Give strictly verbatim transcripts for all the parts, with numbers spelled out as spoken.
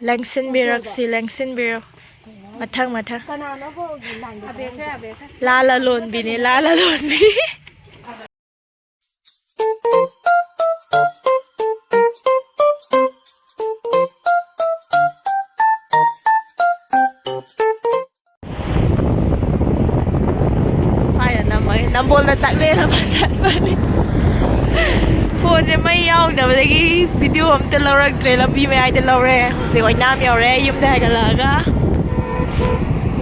ꯂꯦꯡꯁꯤꯟꯕꯤꯔꯛꯁꯤ, ꯂꯦꯡꯁꯤꯟꯕꯤꯔꯣ꯫ ꯃꯊꯪ, ꯃꯊꯪ꯫ ꯀꯅꯥꯅꯣꯕ ꯂꯥꯏꯟꯗ ꯆꯪꯉꯛꯏꯁꯦ? ꯂꯥ ꯂꯂꯣꯟꯕꯤꯅꯦ, ꯂꯥ ꯂꯂꯣꯟꯕꯤ꯫ ꯁ꯭ꯋꯥꯏꯗ ꯅꯝꯃꯒꯦ꯫ ꯅꯝꯕꯣꯜꯗ ꯆꯥꯛꯂꯦꯟ ꯑꯃ ꯆꯠꯄꯅꯤ꯫ ꯐꯣꯟꯁꯦ ꯃꯩ ꯌꯥꯎꯗꯕꯗꯒꯤ ꯚꯤꯗꯤꯑꯣ ꯑꯝꯇ ꯂꯧꯔꯛꯇ꯭ꯔꯦ꯫ ꯂꯝꯕꯤ ꯃꯌꯥꯏꯗ ꯂꯧꯔꯦ꯫ ꯍꯧꯖꯤꯛ ꯑꯣꯏꯅꯥꯝ ꯌꯧꯔꯦ꯫ ꯌꯨꯝꯗ ꯍꯥꯏꯒꯠꯂꯛꯑꯒ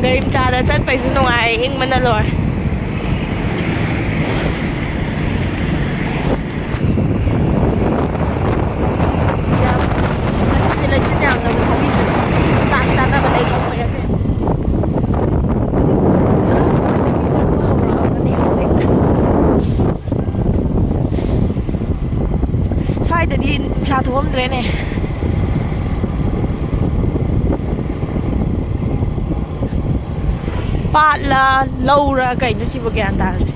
ꯒꯥꯔꯤ ꯃꯆꯥꯗ ꯆꯠꯄꯩꯁꯨ ꯅꯨꯡꯉꯥꯏ, ꯏꯪꯕꯅ ꯂꯣꯏꯔꯦ꯫ ꯌꯥꯝ, ꯉꯁꯤꯗꯤ ꯂꯩꯆꯤꯜ ꯌꯥꯝꯅꯕꯨ ꯊꯥꯕꯤꯗ꯭ꯔꯦ꯫ ꯆꯥꯛ ꯆꯥꯅꯕ ꯂꯩꯊꯣꯛꯄꯤꯔꯒꯦ꯫ ꯂꯝꯕꯤ ꯆꯠꯄ ꯍꯧꯔꯛꯑꯕꯅꯤ ꯍꯧꯖꯤꯛ꯫ ꯁ꯭ꯋꯥꯏꯗꯗꯤ ꯅꯨꯡꯁꯥ ꯊꯣꯛꯑꯝꯗ꯭ꯔꯦꯅꯦ꯫ ꯄꯥꯠꯂ ꯂꯧꯔ ꯀꯩꯅꯣ ꯁꯤꯕꯨ ꯒ꯭ꯌꯥꯟ ꯇꯥꯗ꯭ꯔꯦ꯫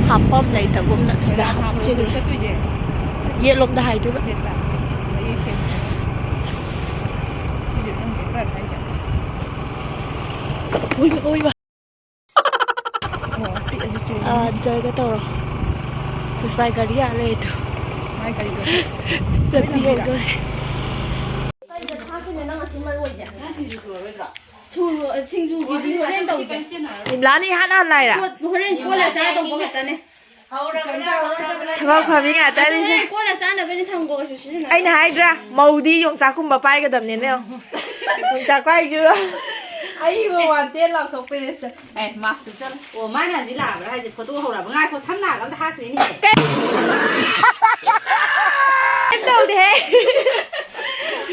ꯍꯥꯞꯐꯝ ꯂꯩꯇꯒꯨꯝꯅ ꯁꯤꯗ ꯍꯥꯞꯆꯤꯜꯂꯦ꯫ ꯌꯦꯠꯂꯣꯝꯗ ꯍꯥꯏꯗꯣꯏꯕ꯫ ꯎꯏ, ꯎꯏ, ꯃꯥ꯫ ꯑꯣ, ꯄꯤꯛꯑꯗꯤ ꯆꯨꯝꯃꯤ꯫ ꯑꯥ, ꯑꯗꯨꯗ ꯇꯧꯔꯣ꯫ ꯄꯨꯁꯄꯥꯒꯤ ꯒꯥꯔꯤ ꯑꯥ ꯂꯩꯔꯤꯗꯣ꯫ ꯃꯥꯏ ꯒꯥꯔꯤꯗꯣ꯫ ꯆꯠꯄꯤ ꯍꯧꯗꯣꯔꯦ꯫ ꯀꯩꯗ ꯊꯥꯛꯇꯣꯏꯅꯣ ꯅꯪ ꯑꯁꯤ ꯃꯔꯣꯏꯁꯦ? ꯅꯪ ꯁꯤꯡꯖꯨ ꯁꯨꯔꯔꯣꯏꯗ꯭ꯔꯣ? ꯁꯨ-, ꯁꯤꯡꯖꯨꯒꯤꯗꯤ ꯍꯣꯔꯦꯟ ꯇꯧꯁꯦ꯫ ꯏꯝꯂꯥꯟꯅ ꯏꯍꯥꯟ ꯍꯥꯟ ꯂꯥꯛꯏꯔꯥ? ꯀꯣꯠ-, ꯍꯣꯔꯦꯟ ꯀꯣꯠꯂ ꯆꯥꯗꯧꯕ ꯈꯛꯇꯅꯦ꯫ ꯊꯕꯛ ꯐꯕꯤ ꯉꯥꯛꯇꯅꯤꯁꯦ꯫ ꯍꯣꯔꯦꯟ ꯀꯣꯟꯅ ꯆꯥꯅꯕꯅꯤ, ꯊꯝꯒꯣ ꯀꯩꯁꯨ ꯁꯤꯖꯤꯟꯅꯔꯣꯏ꯫ ꯑꯩꯅ ꯍꯥꯏꯗ꯭ꯔꯥ, ꯃꯧꯗꯤ ꯌꯣꯡꯆꯥꯛꯀꯨꯝꯕ ꯄꯥꯏꯒꯗꯕꯅꯦꯅꯦ꯫ ꯌꯣꯡꯆꯥꯛ ꯄꯥꯏꯒꯤꯕ꯫ ꯑꯩꯕꯨ ꯋꯥꯟꯇꯦ ꯂꯥꯎꯊꯣꯛꯄꯤꯔꯦ ꯁꯦ꯫ ꯑꯦ, ꯃꯥꯛꯁ ꯎꯞꯁꯜꯂꯨ꯫ ꯑꯣ, ꯃꯥꯅ ꯍꯧꯖꯤꯛ ꯂꯥꯛꯑꯕ꯭ꯔꯥ ꯍꯥꯏꯁꯦ? ꯐꯣꯇꯣ ꯍꯧꯔꯛꯑꯕ? ꯉꯥꯏꯈꯣ, ꯁꯝꯅ ꯍꯥꯏꯔꯒ ꯑꯝꯇ ꯍꯥꯠꯇꯣꯏꯅꯦꯍꯦ꯫ ꯀꯩꯝ ꯇꯧꯗꯦꯍꯦ꯫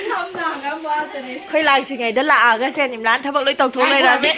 ꯁꯝꯅ ꯍꯥꯏꯔꯒ ꯑꯃ ꯍꯥꯠꯇꯣꯏꯅꯦ꯫ ꯑꯩꯈꯣꯏ ꯂꯥꯛꯇ꯭ꯔꯤꯉꯩꯗ ꯂꯥꯛꯑꯒ ꯁꯦ, ꯅꯤꯝꯂꯥꯟ ꯊꯕꯛ ꯂꯣꯏ ꯇꯧꯊꯣꯛ ꯂꯩꯔꯝꯃꯦ꯫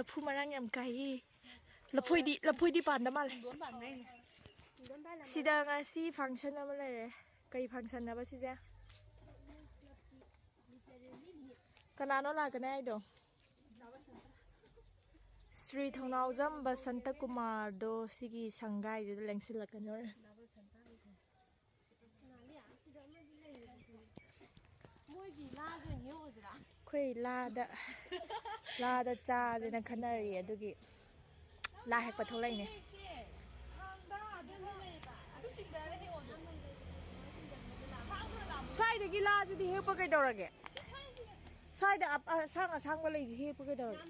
ꯂꯐꯨ ꯃꯔꯥꯡ ꯌꯥꯝ ꯀꯥꯏꯌꯦ꯫ ꯂꯐꯣꯏꯗꯤ, ꯂꯐꯣꯏꯗꯤ ꯄꯥꯟꯗ ꯃꯥꯜꯂꯦ꯫ ꯁꯤꯗ ꯉꯁꯤ function ꯑꯃ ꯂꯩꯔꯦ꯫ ꯀꯩ function ꯅꯦꯕ ꯁꯤꯁꯦ? ꯀꯅꯥꯅꯣ ꯂꯥꯛꯀꯅꯤ ꯍꯥꯏꯗꯣ? ꯁ꯭ꯔꯤ ꯊꯧꯅꯥꯎꯖꯝ ꯕꯁꯟꯇ ꯀꯨꯃꯥꯔꯗꯣ ꯁꯤꯒꯤ ꯁꯪꯒꯥꯏꯁꯤꯗ ꯂꯦꯡꯁꯤꯜꯂꯛꯀꯅꯤ ꯍꯣꯔꯦꯟ꯫ ꯑꯩꯈꯣꯏ ꯂꯥꯗ, ꯂꯥꯗ ꯆꯥꯁꯦꯅ ꯈꯟꯅꯔꯤ, ꯑꯗꯨꯒꯤ ꯂꯥ ꯍꯦꯛꯄ ꯊꯣꯛꯂꯛꯏꯅꯦ꯫ ꯁ꯭ꯋꯥꯏꯗꯒꯤ ꯂꯥꯁꯤꯗꯤ ꯍꯦꯛꯄ ꯀꯩꯗꯧꯔꯒꯦ? ꯁ꯭ꯋꯥꯏꯗ ꯑꯞ-, ꯑꯁꯥꯡ ꯑꯁꯥꯡꯕ ꯂꯩꯁꯤ ꯍꯦꯛꯄ ꯀꯩꯗꯧꯔꯒꯦ?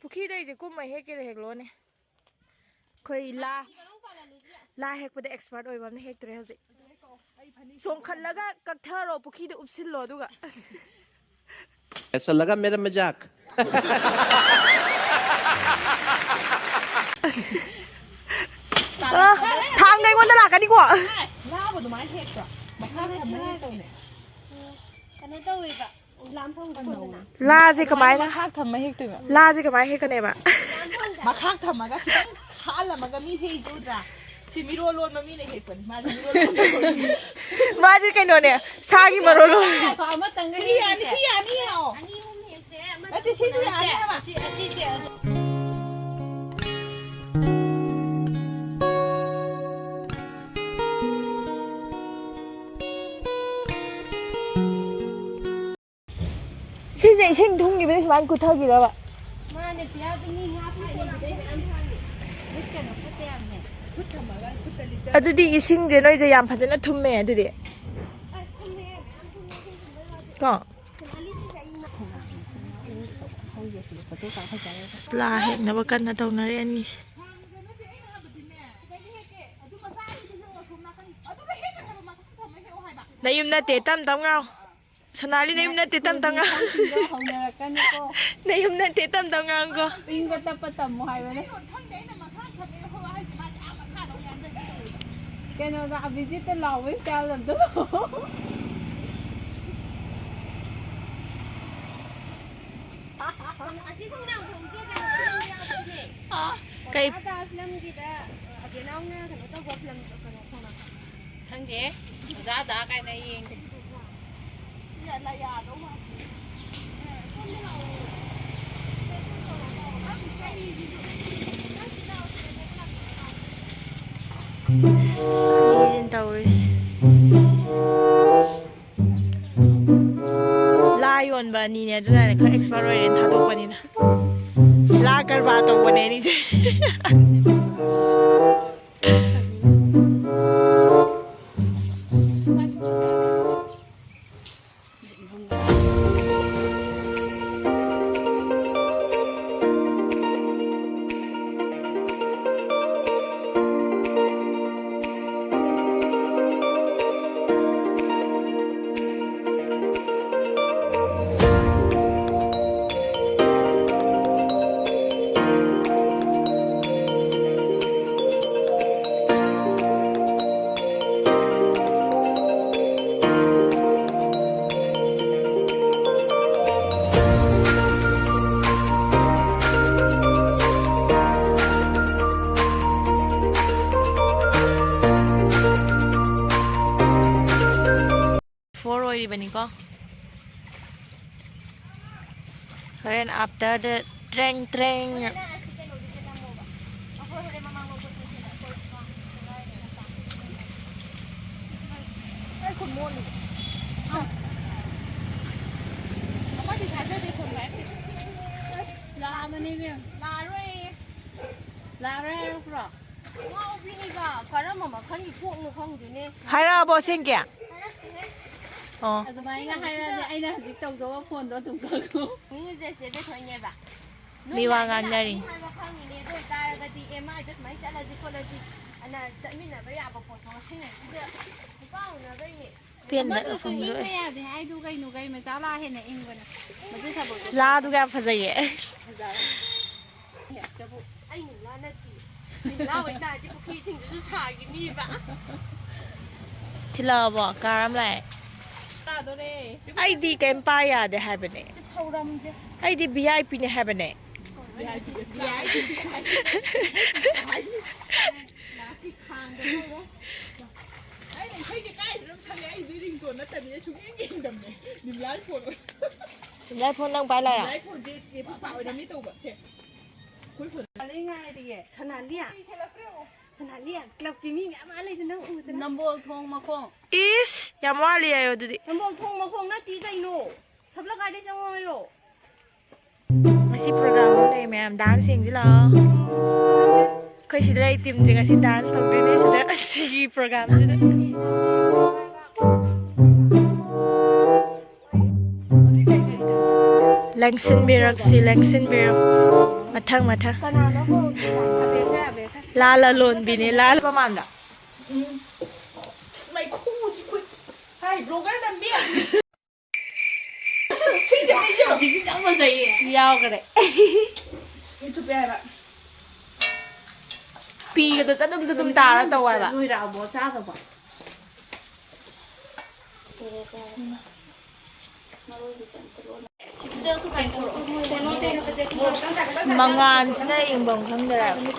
ꯄꯨꯈ꯭ꯔꯤꯗꯩꯁꯦ ꯀꯨꯝꯃ ꯍꯦꯛꯀꯦꯔꯥ ꯍꯦꯛꯂꯣꯅꯦ꯫ ꯑꯩꯈꯣꯏ ꯂꯥ, ꯂꯥ ꯍꯦꯛꯄꯗ expert ꯑꯣꯏꯕ ꯑꯃꯅ ꯍꯦꯛꯇ꯭ꯔꯦ ꯍꯧꯖꯤꯛ꯫ ꯆꯣꯡꯈꯠꯂꯒ ꯀꯛꯊꯔꯣ, ꯄꯨꯈ꯭ꯔꯤꯗ ꯎꯞꯁꯤꯜꯂꯣ, ꯑꯗꯨꯒ꯫ ऐसा लगा मेरा मजाक। ꯑ, ꯊꯥꯡꯗ ꯑꯩꯉꯣꯟꯗ ꯂꯥꯛꯀꯅꯤꯀꯣ꯫ ꯂꯥꯕ ꯑꯗꯨꯃꯥꯏꯅ ꯍꯦꯛꯄ꯭ꯔꯣ? ꯃꯈꯥ ꯊꯝꯃ ꯍꯦꯛꯇꯧꯅꯦ꯫ ꯀꯩꯅꯣ ꯇꯧꯋꯦꯕ꯫ ꯂꯥꯁꯦ ꯀꯃꯥꯏꯅ? ꯃꯈꯥ ꯊꯝꯃ ꯍꯦꯛꯇꯣꯏꯕ꯫ ꯂꯥꯁꯦ ꯀꯃꯥꯏꯅ ꯍꯦꯛꯀꯅꯦꯕ? ꯃꯈꯥ ꯊꯝꯃꯒ ꯈꯤꯇꯪ ꯍꯥꯜꯂꯝꯃꯒ ꯃꯤ ꯍꯦꯛꯏꯁꯦ ꯎꯗ꯭ꯔꯥ? ꯁꯤ ꯃꯤꯔꯣꯜ ꯂꯣꯟꯕ ꯃꯤꯅ ꯍꯦꯛꯄꯅꯤ꯫ ꯃꯥꯗꯤ ꯃꯤꯔꯣꯜ ꯂꯣꯟꯕ ꯃꯤꯅꯤ꯫ ꯃꯥꯗꯤ ꯀꯩꯅꯣꯅꯦ, ꯁꯥꯒꯤ ꯃꯔꯣꯜ ꯂꯣꯟ꯫ ꯑꯃꯇꯪꯒ ꯁꯤ ꯌꯥꯅꯤ, ꯁꯤ ꯌꯥꯅꯤ, ꯂꯥꯛꯑꯣ꯫ ꯑꯅꯤ ꯑꯍꯨꯝ ꯍꯦꯛꯁꯦ꯫ ꯅꯠꯇꯦ, ꯁꯤꯁꯨ ꯌꯥꯅꯤ ꯍꯥꯏꯕ꯫ ꯑꯁꯤ, ꯑꯁꯤꯁꯦ꯫ ꯁꯤꯁꯦ ꯏꯁꯤꯡ ꯊꯨꯝꯈꯤꯕꯗ ꯁꯨꯃꯥꯏꯅ ꯀꯨꯊꯈꯤꯔꯕ? ꯃꯥꯅꯦ, ꯄꯤꯌꯥꯁꯨ ꯃꯤ ꯉꯥ ꯐꯥꯅꯤꯡꯕꯗꯩ ꯃꯌꯥꯝ ꯐꯥꯅꯤ꯫ ꯃꯤꯠꯀꯅꯣ ꯐꯠꯇꯦ ꯌꯥꯝꯅ꯫ ꯑꯗꯨꯗꯤ ꯏꯁꯤꯡꯁꯦ ꯅꯣꯏꯁꯦ ꯌꯥꯝ ꯐꯖꯅ ꯊꯨꯝꯃꯦ ꯑꯗꯨꯗꯤ꯫ ꯑꯁ, ꯊꯨꯝꯃꯦ, ꯃꯌꯥꯝ ꯊꯨꯝꯃꯦ, ꯏꯁꯤꯡ ꯊꯨꯝꯕꯩ ꯋꯥꯗꯤ꯫ ꯀꯣ? ꯂꯥ ꯍꯦꯛꯅꯕ ꯀꯟꯅ ꯇꯧꯅꯔꯦ ꯑꯅꯤ꯫ ꯅꯌꯨꯝ ꯅꯠꯇꯦ, ꯇꯝ ꯇꯝ ꯉꯥꯡꯉꯨ꯫ ꯁꯣꯅꯥꯂꯤ, ꯅꯌꯨꯝ ꯅꯠꯇꯦ, ꯇꯝ ꯇꯝ ꯉꯥꯡꯉꯨ꯫ ꯍꯧꯅꯔꯛꯀꯅꯤꯀꯣ꯫ ꯅꯌꯨꯝ ꯅꯠꯇꯦ, ꯇꯝ ꯇꯝ ꯉꯥꯡꯉꯨꯀꯣ꯫ ꯏꯪꯕ ꯇꯞꯄ ꯇꯝꯃꯣ ꯍꯥꯏꯕꯅꯦ꯫ ꯀꯩꯅꯣꯗ ꯑꯕꯤꯖꯤꯠꯇ ꯂꯥꯎꯕꯩ style ꯑꯝꯇ ꯂꯥꯛꯑꯣ꯫ ꯁꯤ ꯈꯣꯡꯅꯥꯡ ꯁꯣꯝꯁꯦ ꯀꯩꯅꯣ ꯇꯧꯕ ꯌꯥꯕꯗꯨꯅꯦ꯫ ꯑꯥ, ꯀꯩ? ꯑꯣꯖꯥ ꯗꯥꯁ ꯅꯝꯒꯤꯗ, ꯑ, ꯑꯕꯦꯅꯥꯎꯅ ꯀꯩꯅꯣ ꯇꯧꯕ ꯐꯤꯂꯝꯗꯣ ꯀꯩꯅꯣ ꯈꯣꯡꯅꯥꯡ꯫ ꯈꯪꯗꯦ꯫ ꯑꯣꯖꯥ ꯗꯥ ꯀꯥꯏꯅ ꯌꯦꯡꯗꯦ꯫ ꯁꯤ ꯌꯥ-, ꯂꯥ-, ꯌꯥꯗꯧ ꯃꯥꯟꯗꯦ꯫ ꯑ, ꯁꯣꯝꯗ ꯂꯥꯛꯑꯣ꯫ ꯁꯦ, ꯁꯣꯝꯗ ꯂꯥꯛꯑꯣ, ꯂꯥꯛꯑꯣ꯫ ꯑꯁ, ꯀꯔꯤꯒꯤꯅꯣ? ꯅꯪ ꯁꯤ ꯂꯥꯛꯑꯣ, ꯁꯤꯗ ꯅꯪ ꯂꯥꯛꯑꯣ꯫ ꯁꯤꯅꯦ ꯇꯧꯔꯤꯁꯦ꯫ ꯂꯥ ꯌꯣꯟꯕ ꯑꯅꯤꯅꯦ, ꯑꯗꯨꯅꯅꯦ ꯈꯔ expert ꯑꯣꯏꯔꯦꯅ ꯊꯥꯗꯣꯛꯄꯅꯤꯗ꯫ ꯂꯥ ꯀꯔꯕꯥꯔ ꯇꯧꯕꯅꯦ ꯑꯅꯤꯁꯦ꯫ Four ꯑꯣꯏꯔꯤꯕꯅꯤꯀꯣ꯫ ꯍꯣꯔꯦꯟ after the ꯇ꯭ꯔꯦꯡ ꯇ꯭ꯔꯦꯡ꯫ ꯑꯁ, ꯂꯥꯛꯑꯕꯅꯦ ꯏꯕꯦꯝ꯫ ꯂꯥꯛꯑꯔꯣꯏꯌꯦ꯫ ꯂꯥꯛꯑꯔꯣꯏ ꯍꯥꯏꯔꯛꯄ꯭ꯔꯣ? ꯉꯥꯎꯕꯤꯅꯤꯕ, ꯀꯔꯝꯕ ꯃꯈꯜꯒꯤ ꯀꯣꯛꯅꯣ ꯈꯪꯗꯦꯅꯦ꯫ ꯍꯥꯏꯔꯛꯑꯕꯣ ꯑꯁꯦꯡꯀꯤ? ꯍꯥꯏꯔꯛꯇꯦꯍꯦ꯫ ꯑꯣ꯫ ꯑꯗꯨꯃꯥꯏꯅ ꯍꯥꯏꯔꯗꯤ ꯑꯩꯅ ꯍꯧꯖꯤꯛ ꯇꯧꯗꯧꯕ ꯐꯣꯟꯗꯣ ꯑꯗꯨꯝ ꯀꯛꯈ꯭ꯔꯣ꯫ ꯃꯤꯁꯦ ꯆꯦ ꯕꯦꯊꯣꯟꯅꯦꯕ꯫ ꯃꯤ ꯋꯥ ꯅꯣꯏꯅ ꯑꯩꯅ ꯉꯥꯡꯅꯔꯤ꯫ ꯂꯥꯛꯀꯅꯤ ꯍꯥꯏꯕ ꯈꯪꯉꯤꯅꯦ, ꯑꯗꯨ ꯑꯣꯏꯇꯥꯔꯒꯗꯤ ꯑꯦꯝ ꯑꯥꯏꯗ ꯁꯨꯃꯥꯏꯅ ꯆꯠꯂꯁꯤ ꯈꯣꯠꯂꯁꯤ ꯑꯅ ꯆꯠꯃꯤꯟꯅꯕ ꯌꯥꯕ ꯄꯣꯠꯇꯣ ꯉꯁꯤꯅ ꯁꯤꯗ ꯅꯨꯄꯥ ꯎꯅꯕꯩꯅꯦ꯫ ꯐꯦꯟꯗ ꯑꯃꯁꯨ ꯍꯣꯡꯗꯣꯛꯑꯦ꯫ ꯏꯪꯕ ꯌꯥꯗꯦ ꯍꯥꯏꯗꯨ ꯀꯩꯅꯣ? ꯒꯥꯔꯤ ꯃꯆꯥ ꯂꯥ ꯍꯦꯟꯅ ꯏꯪꯕꯅꯦ꯫ ꯃꯗꯨ ꯊꯕꯛꯇꯣ ꯂꯥꯗꯨꯒ ꯌꯥꯝ ꯐꯖꯩꯌꯦ꯫ ꯐꯖꯔꯦ꯫ ꯆꯕꯨ-, ꯑꯩ ꯅꯨꯡꯂꯥ ꯅꯠꯇꯦ꯫ ꯅꯨꯡꯂꯥ ꯑꯣꯏꯇꯥꯔꯗꯤ ꯄꯨꯈ꯭ꯔꯤ ꯏꯁꯤꯡꯗꯨꯁꯨ ꯁꯥꯈꯤꯅꯤꯕ꯫ ꯊꯤꯜꯂꯛꯑꯕꯣ? ꯀꯥꯔ ꯑꯃ ꯂꯥꯛꯑꯦ꯫ ꯇꯥꯗꯣꯔꯦ꯫ ꯑꯩꯗꯤ ꯀꯩꯝ ꯄꯥꯏ ꯌꯥꯗꯦ ꯍꯥꯏꯕꯅꯦ꯫ ꯑꯩꯗꯤ ꯚꯤ ꯑꯥꯏ ꯄꯤꯅꯦ ꯍꯥꯏꯕꯅꯦ꯫ ꯑꯩꯅ ꯏꯁꯩꯁꯦ ꯀꯥꯏꯗꯅꯣ ꯁꯛꯂꯦ, ꯑꯩꯗꯤ ringtone ꯅꯠꯇꯕꯅꯤꯅ ꯁꯨꯡꯌꯦꯡ ꯌꯦꯡꯗꯕꯅꯦ꯫ ꯅꯤꯝꯂꯥꯏ phone ꯑꯣꯏ-, ꯅꯤꯝꯂꯥꯏ phone ꯅꯪ ꯄꯥꯏ ꯂꯥꯛꯏꯔꯥ? ꯅꯤꯝꯂꯥꯏ phoneꯁꯦ ꯆꯦ ꯄꯨꯁꯄꯥ ꯑꯣꯏꯔꯝꯃꯤ ꯇꯧꯕ꯫ ꯁꯦ, ꯑꯩꯈꯣꯏ phone꯫ ꯁꯅꯥꯂꯤꯌꯥ꯫ ꯁꯅꯥꯂꯤꯌꯥ꯫ ꯁꯅꯥꯂꯤꯌꯥ, clubꯀꯤ ꯃꯤ ꯃꯌꯥꯝ ꯑꯃ ꯂꯩꯗꯣ ꯅꯪ ꯎꯗꯅ? ꯅꯝꯕꯣꯜ ꯊꯣꯡ ꯃꯈꯣꯡ꯫ ꯏꯁ, ꯌꯥꯝ ꯋꯥꯠꯂꯤ ꯍꯥꯏꯌꯣ ꯑꯗꯨꯗꯤ꯫ ꯅꯝꯕꯣꯜ ꯊꯣꯡ ꯃꯈꯣꯡ ꯅꯠꯇꯦ ꯀꯩꯅꯣ? ꯁꯞꯂꯀꯥꯏꯗ ꯆꯪꯉꯣ ꯍꯥꯏꯌꯣ꯫ ꯉꯁꯤ program ꯑꯃ ꯂꯩ ꯃꯌꯥꯝ, dance ꯌꯦꯡꯁꯤ ꯂꯥꯛꯑꯣ꯫ ꯑꯩꯈꯣꯏ ꯁꯤꯗ ꯂꯩ teamꯁꯦ ꯉꯁꯤ dance ꯇꯧꯗꯣꯏꯅꯦ ꯁꯤꯗ, ꯁꯤꯒꯤ programꯁꯤꯗ꯫ ꯂꯦꯡꯁꯤꯟꯕꯤꯔꯛꯁꯤ, ꯂꯦꯡꯁꯤꯟꯕꯤꯔꯛ-, ꯃꯊꯪ, ꯃꯊꯪ꯫ ꯀꯅꯥꯅꯣ ꯀꯧꯔꯤꯗꯣ? ꯑꯕꯦꯁꯦ, ꯑꯕꯦꯁꯦ꯫ ꯂꯥ ꯂꯂꯣꯟꯕꯤꯅꯦ, ꯂꯥ ꯃꯃꯥꯟꯗ꯫ ꯎꯝ꯫ ꯃꯩꯈꯨꯁꯤ ꯈꯨꯠ-, ꯍꯥꯏ, blogger ꯅꯝꯕꯤ꯫ ꯁꯤꯗꯤ ꯑꯩꯁꯨ ꯍꯧꯖꯤꯛꯇꯤ ꯌꯥꯝ ꯐꯖꯩꯌꯦ꯫ ꯌꯥꯎꯈ꯭ꯔꯦ꯫ YouTube ꯍꯥꯏꯕ꯫ ꯄꯤꯒꯗꯣ ꯆꯗꯨꯝ ꯆꯗꯨꯝ ꯇꯥꯔ ꯇꯧ ꯍꯥꯏꯕ꯫ ꯂꯣꯏꯔꯛꯑꯕꯣ ꯆꯥꯗꯧꯕ? ꯃꯔꯣꯏꯒꯤꯁꯦ ꯑꯝꯇ ꯂꯣꯜꯂꯣ꯫ ꯃꯉꯥꯟꯁꯤꯅ ꯌꯦꯡꯐꯝ ꯈꯪꯗꯔꯦ ꯍꯥꯏꯕ꯫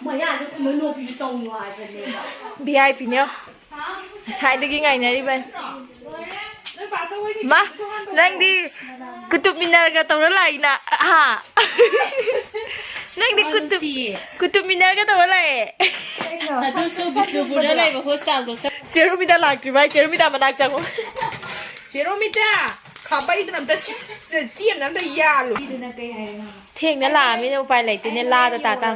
ꯃꯌꯥꯗ ꯈꯨꯃꯟ ꯅꯣꯛꯄꯤꯁꯨ ꯇꯧꯅꯨ ꯍꯥꯏꯕꯅꯦꯕ꯫ ꯚꯤ ꯑꯥꯏ ꯄꯤꯅꯦ꯫ ꯉꯁꯥꯏꯗꯒꯤ ꯉꯥꯏꯅꯔꯤꯕꯅꯤ꯫ ꯃꯥ, ꯅꯪꯗꯤ ꯀꯨꯇꯨꯕ ꯃꯤꯅꯔꯒ ꯇꯧꯔ ꯂꯥꯛꯏꯅ? ꯍꯥ? ꯅꯪꯗꯤ ꯀꯨꯇꯨꯕ, ꯅꯨꯡꯁꯤꯌꯦ꯫ ꯀꯨꯇꯨꯕ ꯃꯤꯅꯔꯒ ꯇꯧꯔ ꯂꯥꯛꯑꯦ꯫ ꯑꯗꯨꯁꯨ ꯕꯤꯁꯅꯨꯄꯨꯔꯗ ꯂꯩꯕ hostelꯗꯣ ꯆꯠ- ꯆꯦꯔꯨꯃꯤꯗ ꯂꯥꯛꯇ꯭ꯔꯤꯕ ꯑꯩ ꯆꯦꯔꯨꯃꯤꯗ ꯃꯅꯥꯛ ꯆꯪꯉꯨ꯫ ꯆꯦꯔꯨꯃꯤꯇꯥ, ꯈꯥꯕꯩꯗꯨꯅ ꯑꯝꯇ ꯁꯤ-, ꯆꯦ-, ꯆꯦ ꯑꯃꯅ ꯑꯝꯇ ꯌꯥꯜꯂꯨ꯫ ꯊꯦꯡꯅ ꯂꯥꯛꯑꯃꯤꯅ ꯎꯄꯥꯏ ꯂꯩꯇꯦꯅꯦ, ꯂꯥꯗ ꯇꯥ ꯇꯥ꯫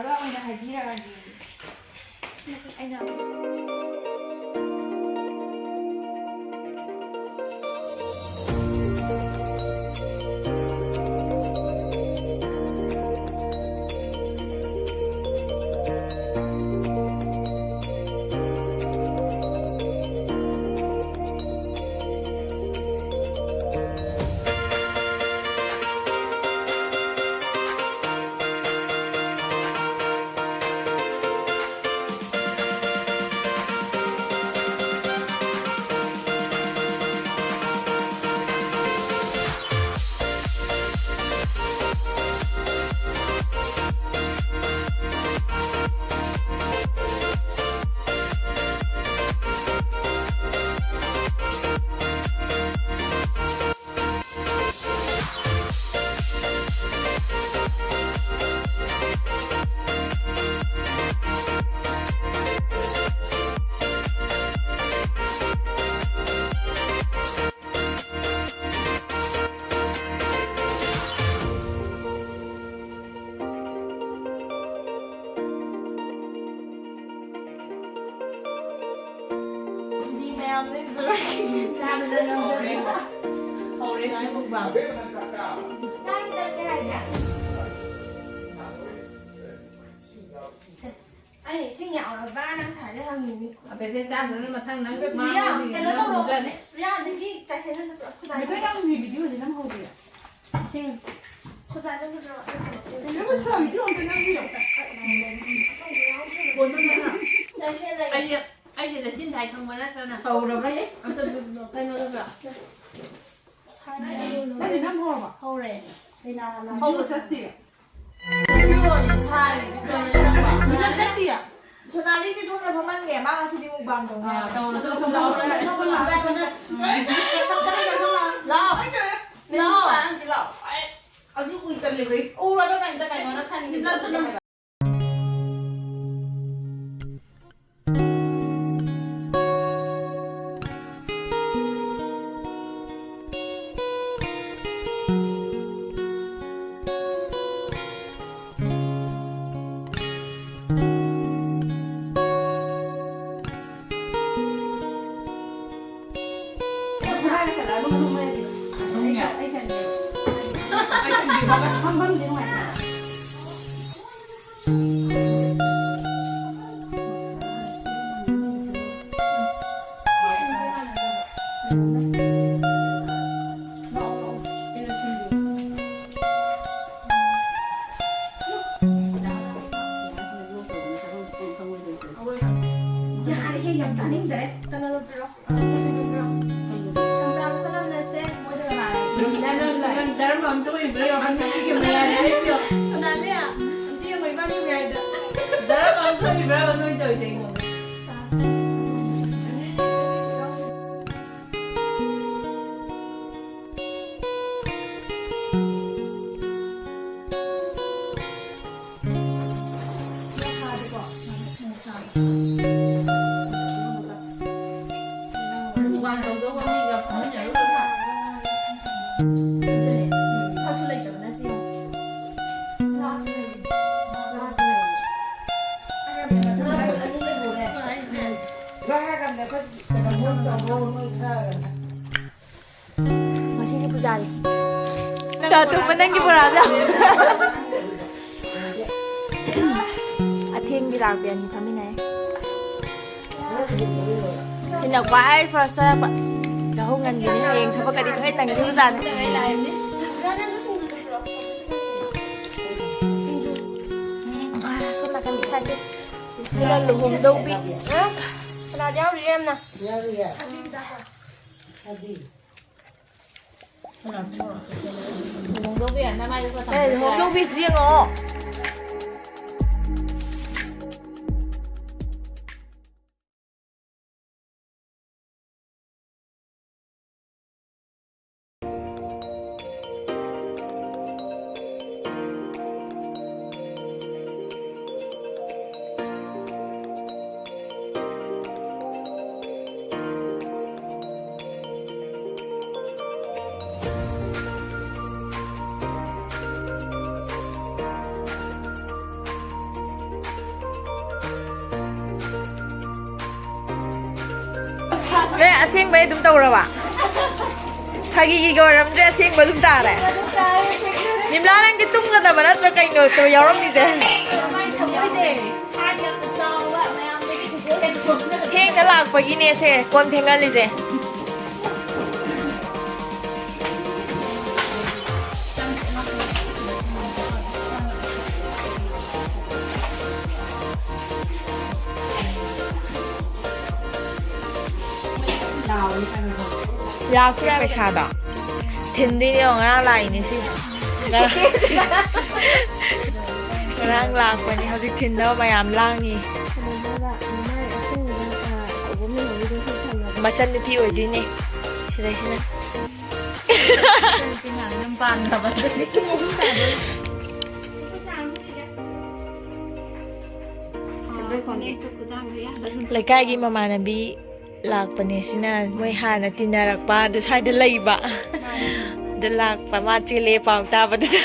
ꯃꯤ ꯃꯌꯥꯝ ꯂꯦꯡꯖꯔꯣꯏ꯫ ꯆꯥꯕꯗ ꯉꯝꯖꯕ꯫ ꯍꯧꯔꯦ ꯁꯤ ꯃꯨꯛꯕꯥꯡ꯫ ꯆꯥꯒꯤ ꯇꯔꯀꯦ ꯍꯥꯏꯒꯦ꯫ ꯑꯩ ꯏꯁꯤꯡ ꯌꯥꯎꯔꯕꯅ ꯉꯁꯥꯏꯗꯩ ꯍꯪꯉꯤꯅꯤ꯫ ꯑꯕꯦꯁꯦ ꯆꯥꯗ꯭ꯔꯅ ꯃꯊꯪ ꯅꯪ ꯃꯥ ꯄ꯭ꯔꯤꯌꯥ, ꯀꯩꯅꯣ ꯇꯧꯔꯣ꯫ ꯄꯨꯖꯅꯤ꯫ ꯄ꯭ꯔꯤꯌꯥ, ꯑꯗꯒꯤ ꯆꯥꯏꯁꯦ ꯅꯪ ꯅꯠꯇ꯭ꯔꯣ? ꯈꯨꯖꯥꯏ ꯃꯩꯇꯩ ꯅꯪ ꯚꯤꯗꯤꯑꯣꯁꯦ ꯅꯝꯍꯧꯗꯦ꯫ ꯏꯁꯤꯡ꯫ ꯈꯨꯖꯥꯏ ꯅꯪ ꯅꯠꯇ꯭ꯔꯣ? ꯅꯪ ꯁ꯭ꯋꯥꯏ ꯚꯤꯗꯤꯑꯣ ꯑꯝꯇ ꯅꯝꯕꯤꯌꯣ꯫ ꯆꯥꯏꯁꯦ ꯂꯩ꯫ ꯑꯩꯁꯦ, ꯑꯩꯁꯦ ꯂꯩꯆꯤꯟ ꯊꯥꯏ ꯈꯪꯕ ꯅꯠꯇ꯭ꯔꯅ? ꯍꯧꯔꯕ꯭ꯔꯥ? ꯑꯦ, ꯑꯝꯇ ꯀꯩꯅꯣꯗꯕ꯭ꯔꯣ? ꯅꯪꯗꯤ ꯅꯝ ꯍꯧꯔꯕ? ꯍꯧꯔꯦ꯫ ꯍꯧꯔ ꯆꯠꯇꯦ꯫ ꯃꯤꯅ ꯆꯠꯇꯤꯌꯦ꯫ ꯁꯣꯅꯥꯂꯤꯁꯤ ꯁꯣꯝꯗ ꯐꯝꯍꯟꯒꯦ꯫ ꯃꯥ ꯉꯁꯤꯗꯤ ꯃꯨꯛꯕꯥꯡ ꯇꯧꯅꯤ꯫ ꯑꯥ, ꯇꯧꯔꯁꯤ꯫ ꯁꯣꯝꯗ, ꯁꯣꯝꯗ, ꯁꯣꯝꯗ, ꯁꯣꯝꯗ꯫ ꯂꯥꯛꯑꯣ꯫ ꯂꯥꯛꯑꯣ꯫ ꯅꯪꯁꯤ ꯂꯥꯛꯑꯣ꯫ ꯑꯩ ꯍꯧꯖꯤꯛ ꯎꯏ ꯇꯜꯂꯦꯕ ꯑꯩ꯫ ꯎꯔꯒ ꯀꯩꯝꯇ ꯀꯩꯅꯣꯅ ꯈꯟꯈꯤꯕꯗꯣ꯫ ꯇꯥꯅꯤꯡꯗ꯭ꯔꯦ꯫ ꯀꯅꯥꯅꯣ ꯄꯤꯔꯣ? ꯀꯅꯥꯅꯣ ꯄꯤꯔꯣ? ꯁꯝꯄ꯭ꯔꯥꯟ ꯈꯨꯅꯝꯅꯁꯦ, ꯃꯣꯏꯗ ꯀꯅꯥꯅꯣ? ꯅꯪ, ꯅꯪ, ꯅꯪ ꯙꯔꯃ ꯑꯝꯇ ꯑꯣꯏꯕ꯭ꯔꯥ? ꯌꯦꯡꯉꯣ, ꯍꯟꯗꯛꯀꯤ camera ꯗ ꯍꯥꯏꯕꯤꯌꯣ꯫ ꯀꯅꯥ ꯂꯩ? ꯑꯝꯇ ꯌꯦꯡꯉꯣ, ꯏꯕꯥꯅꯤ ꯃꯌꯥꯏꯗ꯫ ꯙꯔꯃ ꯑꯝꯇ ꯑꯣꯏꯕ꯭ꯔꯥ ꯅꯣꯏ ꯇꯧꯔꯤꯁꯦ ꯑꯩꯉꯣꯟꯗ? ꯃꯨꯛꯕꯥꯡ ꯇꯧꯗꯧꯕ ꯃꯤꯒ ꯐꯝꯃꯤꯟꯅꯔꯨꯔꯒ꯫ ꯑꯗꯨꯅꯦ꯫ ꯐꯛꯁꯨ ꯂꯩꯇꯕ ꯅꯠꯇꯦ꯫ ꯒ꯭ꯂꯥꯁꯁꯨ ꯂꯩꯔꯦ꯫ ꯒ꯭ꯂꯥꯁꯁꯨ ꯂꯩꯔꯦ꯫ ꯑꯅꯤ ꯂꯩꯍꯧꯔꯦ꯫ ꯂꯣꯏ ꯍꯥꯏꯔꯀꯥꯟꯗ ꯑꯩꯈꯣꯏ ꯀꯩꯅꯣ ꯃꯣꯏ ꯇꯧꯔꯣ, ꯅꯣꯏ ꯈꯔ꯫ ꯉꯁꯤꯒꯤ ꯄꯨꯖꯥꯔꯤ꯫ ꯇꯥ ꯊꯣꯡꯕ ꯅꯪꯒꯤ ꯕꯣꯔꯥꯗꯣ꯫ ꯑꯊꯦꯡꯕꯤ ꯂꯥꯛꯄꯤ ꯑꯅꯤ ꯐꯝꯃꯤꯟꯅꯩ꯫ ꯁꯤꯅ ꯈ꯭ꯋꯥꯏ first ꯊꯣꯛꯂꯛꯄ꯫ ꯌꯥꯍꯧ ꯉꯟꯕꯤꯅꯤ, ꯍꯌꯦꯡ ꯊꯕꯛꯀꯗꯤ ꯂꯣꯏ ꯅꯪꯗꯣꯏꯖꯥꯠꯅꯤ꯫ ꯑꯥ, ꯁꯣꯝ ꯅꯥꯀꯟꯒꯤ side ꯁꯦ꯫ ꯁꯤꯅ ꯂꯨꯍꯣꯡꯗꯧꯕꯤ꯫ ꯀꯅꯥꯗꯤ ꯌꯥꯎꯔꯤ, ꯔꯦꯝꯅ? ꯌꯥꯎꯔꯤꯌꯦ꯫ ꯍꯥꯏꯗꯤ꯫ ꯂꯨꯍꯣꯡꯗꯧꯕꯤ, ꯅꯃꯥꯏꯗꯨ ꯈꯔ ꯑꯦ, ꯊꯝꯃꯨꯁꯦ꯫ ꯂꯨꯍꯣꯡꯗꯧꯕꯤꯁꯤ ꯌꯦꯡꯉꯣ꯫ ꯅꯣꯏ ꯑꯁꯦꯡꯕꯩ ꯑꯗꯨꯝ ꯇꯧꯔꯕ? ꯐꯥꯒꯤꯒꯤꯒ ꯑꯣꯏꯔꯝꯗ꯭ꯔꯦ, ꯑꯁꯦꯡꯕ ꯑꯗꯨꯝ ꯇꯥꯔꯦ꯫ ꯅꯤꯝꯂꯥ, ꯅꯪꯗꯤ ꯇꯨꯝꯒꯗꯕ ꯅꯠꯇ꯭ꯔꯣ? ꯀꯩꯅꯣ ꯇꯧ ꯌꯥꯎꯔꯝꯃꯤꯁꯦ? ꯊꯦꯡꯅ ꯂꯥꯛꯄꯒꯤꯅꯦ ꯁꯦ ꯀꯣꯟ ꯐꯦꯡꯍꯜꯂꯤꯁꯦ꯫ ꯂꯥꯛꯇ꯭ꯔꯦ ꯄꯩꯁꯥꯗꯣ꯫ ꯊꯤꯟꯗꯣꯏꯅꯦ, ꯉꯔꯥꯡ ꯂꯥꯛꯏꯅꯦ ꯁꯤ꯫ ꯉꯔꯥꯡ, ꯉꯔꯥꯡ ꯂꯥꯛꯄꯅꯤ, ꯍꯧꯖꯤꯛ ꯊꯤꯟꯅꯕ ꯃꯌꯥꯝ ꯂꯥꯡꯉꯤ꯫ ꯃꯆꯟ ꯅꯨꯄꯤ ꯑꯣꯏꯗꯣꯏꯅꯦ ꯁꯤꯗꯩꯁꯤꯅ꯫ ꯌꯨꯝ ꯄꯥꯟꯈ꯭ꯔꯕ꯫ ꯂꯩꯀꯥꯏꯒꯤ ꯃꯃꯥꯟꯅꯕꯤ ꯂꯥꯛꯄꯅꯦ ꯁꯤꯅ, ꯃꯣꯏ ꯍꯥꯟꯅ ꯇꯤꯟꯅꯔꯛꯄ ꯑꯗꯨ ꯁ꯭ꯋꯥꯏꯗ ꯂꯩꯕ꯫ ꯑꯗꯨ ꯂꯥꯛꯄ, ꯃꯥ ꯆꯦꯜꯂꯦ ꯄꯥꯎ ꯇꯥꯕꯗꯨꯗ꯫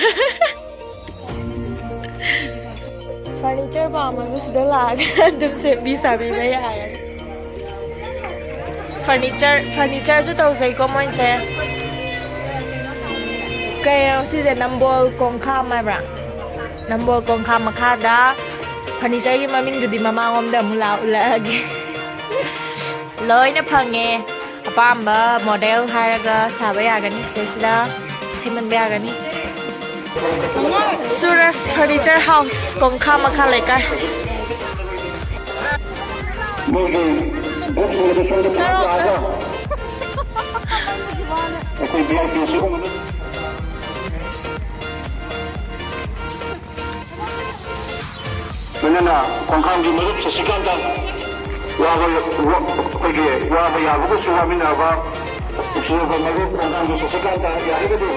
ꯐꯔꯅꯤꯆꯔ ꯄꯥꯝꯃꯒ ꯁꯤꯗ ꯂꯥꯛꯑꯒ ꯑꯗꯨꯝ ꯁꯦꯝꯕꯤ ꯁꯥꯕꯤꯕ ꯌꯥꯔꯅꯤ꯫ ꯐꯔꯅꯤꯆꯔ, ꯐꯔꯅꯤꯆꯔꯁꯨ ꯇꯧꯖꯩꯀꯣ ꯃꯣꯏꯁꯦ꯫ ꯀꯩꯅꯣ ꯁꯤꯁꯦ? ꯅꯝꯕꯣꯜ ꯀꯣꯡꯈꯥꯝ ꯍꯥꯏꯕ꯭ꯔꯥ? ꯅꯝꯕꯣꯜ ꯀꯣꯡꯈꯥꯝ ꯃꯈꯥꯗ ꯐꯔꯅꯤꯆꯔꯒꯤ ꯃꯃꯤꯡꯗꯨꯗꯤ ꯃꯃꯥꯡꯂꯣꯝꯗ ꯑꯃꯨꯛ ꯂꯥꯛꯑ ꯎꯠꯂꯛꯑꯒꯦ꯫ ꯂꯣꯏꯅ ꯐꯪꯉꯦ꯫ ꯑꯄꯥꯝꯕ ꯃꯣꯗꯦꯜ ꯍꯥꯏꯔꯒ ꯁꯥꯕ ꯌꯥꯒꯅꯤ ꯁꯤꯗꯩꯁꯤꯗ꯫ ꯁꯦꯝꯍꯟꯕ ꯌꯥꯒꯅꯤ꯫ ꯁꯨꯔꯁ ꯐꯔꯅꯤꯆꯔ ꯍꯥꯎꯁ, ꯀꯣꯡꯈꯥ ꯃꯈꯥ ꯂꯩꯀꯥꯏ꯫ ꯃꯣꯏꯒꯤ ꯒ꯭ꯔꯨꯞꯁꯤꯡ ꯑꯗꯨ ꯁꯣꯝꯗ ꯄꯨꯂꯞ ꯂꯥꯛꯑꯒ ꯑꯩꯈꯣꯏ ꯚꯤ ꯑꯥꯏ ꯄꯤ ꯑꯁꯤꯒꯨꯝꯕꯗ ꯂꯣꯏꯅꯅ ꯈꯣꯡꯈꯥꯡꯒꯤ ꯃꯔꯨꯞ ꯁꯁꯤꯀꯥꯟꯇ ꯋꯥꯕ, ꯋꯥ-, ꯑꯩꯈꯣꯏꯒꯤ ꯋꯥꯕ ꯌꯥꯕꯒꯁꯨ ꯋꯥꯃꯤꯟꯅꯕ ꯅꯨꯡꯁꯤꯔꯕ ꯃꯔꯨꯞ ꯈꯣꯡꯈꯥꯡꯒꯤ ꯁꯁꯤꯀꯥꯟꯇ ꯌꯥꯔꯒꯗꯤ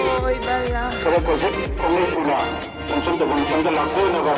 ꯈꯔ ꯀꯣꯟꯁꯦꯞ ꯈꯣꯡꯂꯩ ꯊꯨꯅ ꯐꯪꯁꯟ ꯇꯧꯐꯝ ꯁꯪꯗ ꯂꯥꯛꯄ ꯑꯣꯏꯅꯕ